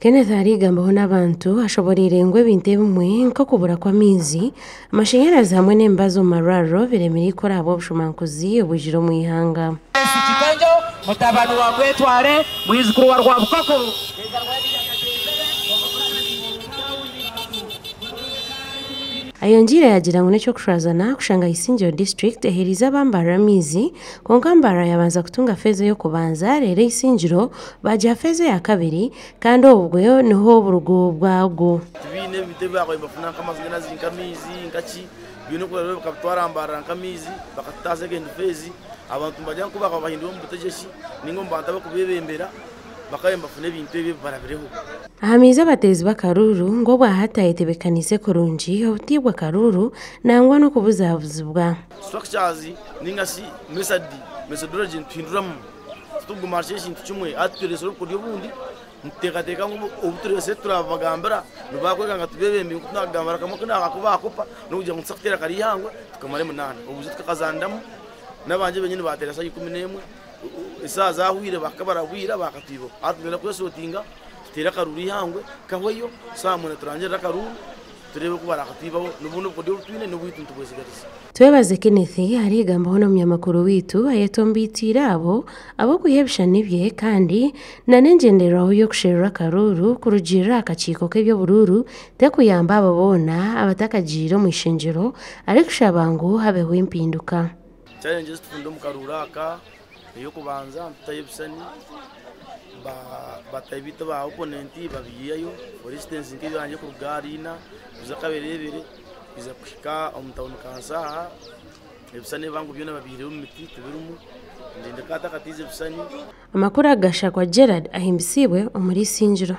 Kenneth arigambaho n'abantu ashoboreire ngu ebintu ebimwe nk'okubura kw'amaizi, amashanyarazi hamwe n'emibazi omu marwariro biremire kukora ahabw'obushomankuzi obwijire omu ihanga. Kikonjo mutabani wa Bwetware mwizukuru wa Rwabukoko. Ayongiire yaagira ngu n'eky'okushwazana kushanga Isingiro district eheeriize aba Mbarara amaizi kwonka Mbarara yabanza kutunga feeza ey'okubanza reero Isingiro baagiha feeza eya kabiri kandi obwo niho oburugo bwago. Tibaine ebintu ebi baabaire nibafuna nk'amashanyarazi nk'amaizi nkaki baine okureeba bakabitwara Mbarara nk'amaizi bakatuta aha second phase abantu nibagira ngu ku baaba bahindura omu butegyeki ninga omu bantu abarikubeebembera bakaba nibafuna ebintu ebi ebibarabireho. Ahamiize abateezi b'akaruuru ngu obwahati ayetebekaniise kurungi obutaibwa akaruuru nangwa n'okubuzabuzibwa. Structures ninga shi method, methodology nituhinduramu titurikuguma ahari ekintu kimwe hati tureetsire obukoryo obundi nituteekateeka ngu obu tureetsire turabagambira nibakwega nka tubebembire nkoku nakugambira kamwe aku naakubakopa n'okugira ngu nituza kuteera kari eihangwe tukamara emunaana obuju tukakazaniramu n'abangye benyini baateera shaaha 11 Eshaaha zaahwaire bakaba barabwira bakatwibaho. Hati nitwenda kwesootinga tuteere akaruuru eihangwe kahweyo, shaaha mwenda turangirire akaruuru tureebe oku barakatwibaho n'obundi obukodyo obu twine n'obwaitu nitubwezigariza. Twebaze Kenneth arigambaho n'omunyamakuru waitu ayetomboiteire abo ab'okwiha ebishushani bye kandi na n'engyendererwaho y'okusherura akaruuru kurugiirira aha kakiiko k'eby'oburuuru tekuyamba abo boona abatakagiire omu ishengyero arikushaba ngu habeho empinduka. Challenge ezi tukunda omu karuuru aka, ey'okubanza nitutayo ebishushani, bataahi baitu aba opponent babiihayo, for instance nk'ebyangye kuruga ahari ina kuza kaberebere kuza kuhika omu tawuni kanso aha, ebishushani ebihango byona babiihireho omu miti tibirimu, ndenda ka atakatiize ebishushani. Amakuru aga Gashakwa Gerald ahimbisiibwe omuri Isingiro.